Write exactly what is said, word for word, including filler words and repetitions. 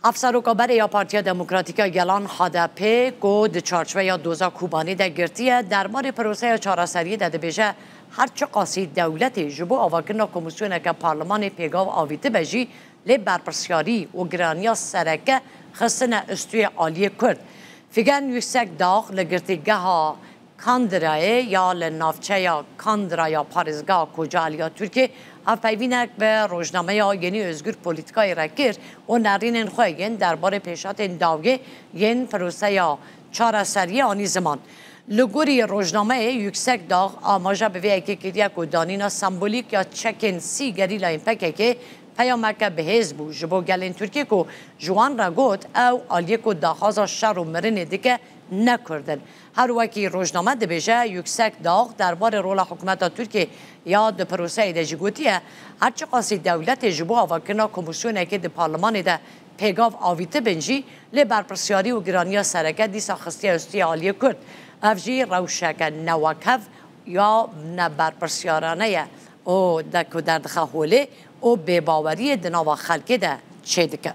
Hevseroka berê ya Partiya Demokratîk ya Gelan, H D P, ku di çarçoveya doza Kobanê de girtiye, derbarê proseya çareseriyê de dibêje, her çiqasî dewletê ji bo avakirina komîsyoneke parlemanê pêgav avîtibe jî, lê berpirsyarî û giraniya sereke xistine ustûyê aliyê Kurd. Figen Yüksekdağ li girtîgeha Kandirayê ya li navçeya Kandira ya parêzgeha Kocaeli ya Tirkiyê hevpeyvînek bi rojnameya Yeni Özgür Politikayê re kir û nerînên xwe yên derbarê pêşhatên dawiyê yên proseya çareseriyê anî ziman. Li gorî rojnameyê, Yüksekdağ amaje bi vê yekê kiriye ku danîna sembolîk ya çekên sî gerîlayên P K K peyameke bihêz bû ji bo gelên Tirkiyê ku ji wan re got ew aliyê ku daxwaza şer û mirinê dike ne Kurd in. Her wekî rojname dibêje, Yüksekdağ derbarê rola hikûmeta Tirkiyê ya di proseyê de jî gotiye, her çiqasî dewletê ji bo avakirina komîsyonekê di parlemanê de pêgav avîtibin jî, lê berpirsyarî û giraniya sereke dîsa xistiye ustiyê aliyê Kurd. Ev jî rewşeke ne wekhev ya neberpirsyarane ye û de ku derdixe holê û bêbaweriyê di nava xelkê de çêdike.